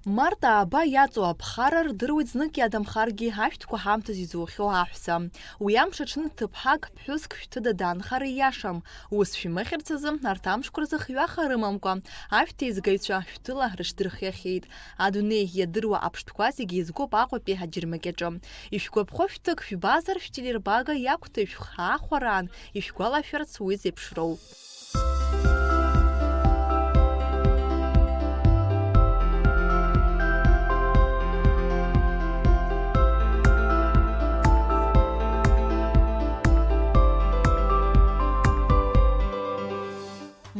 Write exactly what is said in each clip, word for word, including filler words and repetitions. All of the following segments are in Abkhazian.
Март ааба иаҵоу аԥхара рдыруеит знык иадамхаргьы ашәҭқәа ҳамҭас изухьоу аҳәса. Уи амш аҽны ҭыԥҳак ԥҳәыск шәҭыда даанхар ииашам. Ус шәымыхьырц азы арҭ амшқәа рзы хҩаха рымамкәа, ашәҭ еизгаҩцәа шәҭыла рышьҭырхиахьеит. Адунеи иадыруа аԥштәқәа зегьы еизгоуп Аҟәатәи аџьармыкьаҿы. Ишәгәаԥхо шәҭык шәбазар, шәтелербага иақәҭышәх, аахәараан ишәгәалашәарц уи зеиԥшроу.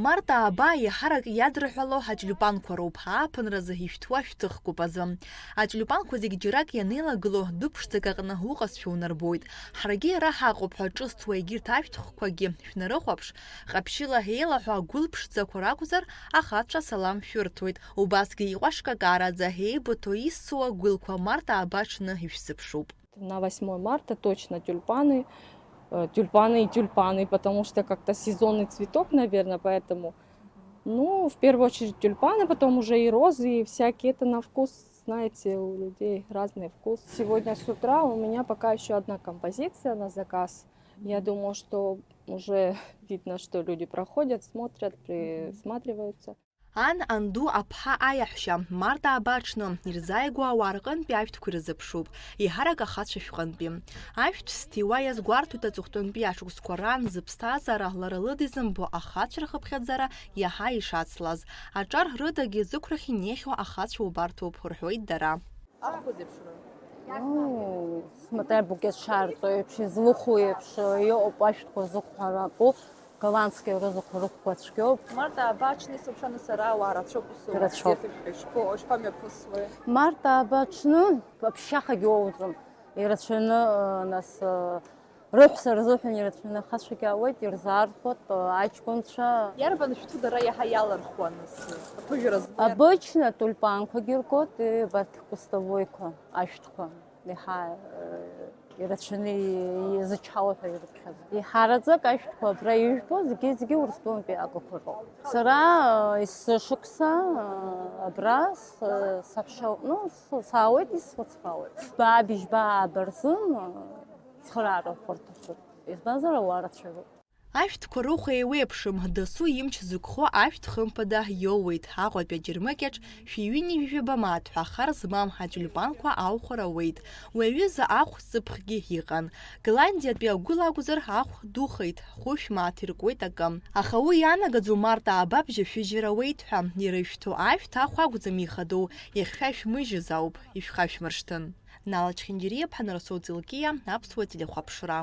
Март ааба еиҳарак иадырҳәало ҳатюльпанқәа роуп, ааԥынразы ишәҭуа шәҭыхқәоуп азы. Атюльпанқәа зегь џьарак ианеилагыло, дәыԥшӡак аҟны уҟазшәа унарбоит. Ҳаргьы ара ҳаҟоуп ҳәа ҿызҭуа егьырҭ ашәҭхқәагьы шәнарыхәаԥш, ҟаԥшьыла еилаҳәа агәыл ԥшӡақәа ракәзар, ахацәа салам шәырҭоит. Убасгьы иҟәашкакараӡа еибыҭо иссоу агәылқәа март ааба аҽны ишәзыԥшуп. На восьмое марта точно тюльпаны, э, тюльпаны и тюльпаны, потому что как-то сезонный цветок, наверное, поэтому, ну, в первую очередь тюльпаны, потом уже и розы, и всякие это на вкус, знаете, у людей разный вкус. Сегодня с утра у меня пока еще одна композиция на заказ. Я думаю, что уже видно, что люди проходят, смотрят, присматриваются. Ан, анду, аԥҳа, аиаҳәшьа, март ааба аҽны, ирзааигәоу ауаа рҟынтәи ашәҭқәа ирзыԥшуп, еиҳарак ахацәа шәҟынтәи. Ашәҭ зҭиуа иазгәарҭоит аҵыхәтәантәи ашықәсқәа раан зыԥсҭазаара лара лыда изымбо ахацәа рхыԥхьаӡара иаҳа ишацлаз. Аҿар рыдагьы зықәрахь инеихьоу ахацәа убарҭоуп, рҳәоит дара. Ахқәа зеиԥшроу? Ну, смотря букет шаарҵо еиԥш, излыху еиԥш, иҟоуп ашәҭқәа зыхәҳарапу, голландские розақәа рыхәқәа цәгьоуп. Март ааба аҽны исыԥшаны сара ауаа рацәоуп усура. Рацәоуп. Ишԥо-, ишԥамҩаԥысуеи? Март ааба аҽны аԥшьахагьы уоуӡом. Ирацәаны, нас, рыҳәса рзыҳәан ирацәаны ахацәагьы аауеит, ирзаархәоит, аҷкәынцәа. Иарбан шәҭы дара иаҳа иалырхуа, нас, аԥыжәара змоу? Обычно тюльпанқәагьы иргоит, убарҭ кустовойқәа, ашәҭқәа, иаҳа, э, ирацәаны изычҳауа ҳәа ирыԥхьаӡо. Иҳараӡак ашәҭқәа абра ижәбо зегьы-зегьы Урыстәылантәи агақәа роуп. Сара, э, есышықәса, э, абра с-, саҳәшьа, ну, с-, саауеит, исуцхраауеит. Баа быжьба ааба рзын, э, цхыраара ӷәӷәа рҭахуп, избанзар, ауаа рацәаҩуп. Ашәҭқәа рыхә еиуеиԥшым, дасу имч зықәхо ашәҭ хымԥада иоуеит, Аҟәатәи аџьармыкьаҿ шәи ҩынҩажәи жәаба мааҭ ҳәа хар змам атюльпанқәа аухәара ауеит. Уи аҩыза ахә ҵыԥхгьы иҟан. Голландиатәи агәыла акәзар, ахә духеит, хәышә мааҭ иркуеит акы. Аха уи иаанагаӡом март ааба абжьашәыжьра ауеит ҳәа, ирышәҭо ашәҭ ахә акәӡам ихадоу, иахьшәашәмыжьыз ауп, ишәхашәмыршҭын. Нала Чхинџьариа-ԥҳа Нарсоу Ҵилкиа, Аԥсуа телехәаԥшра.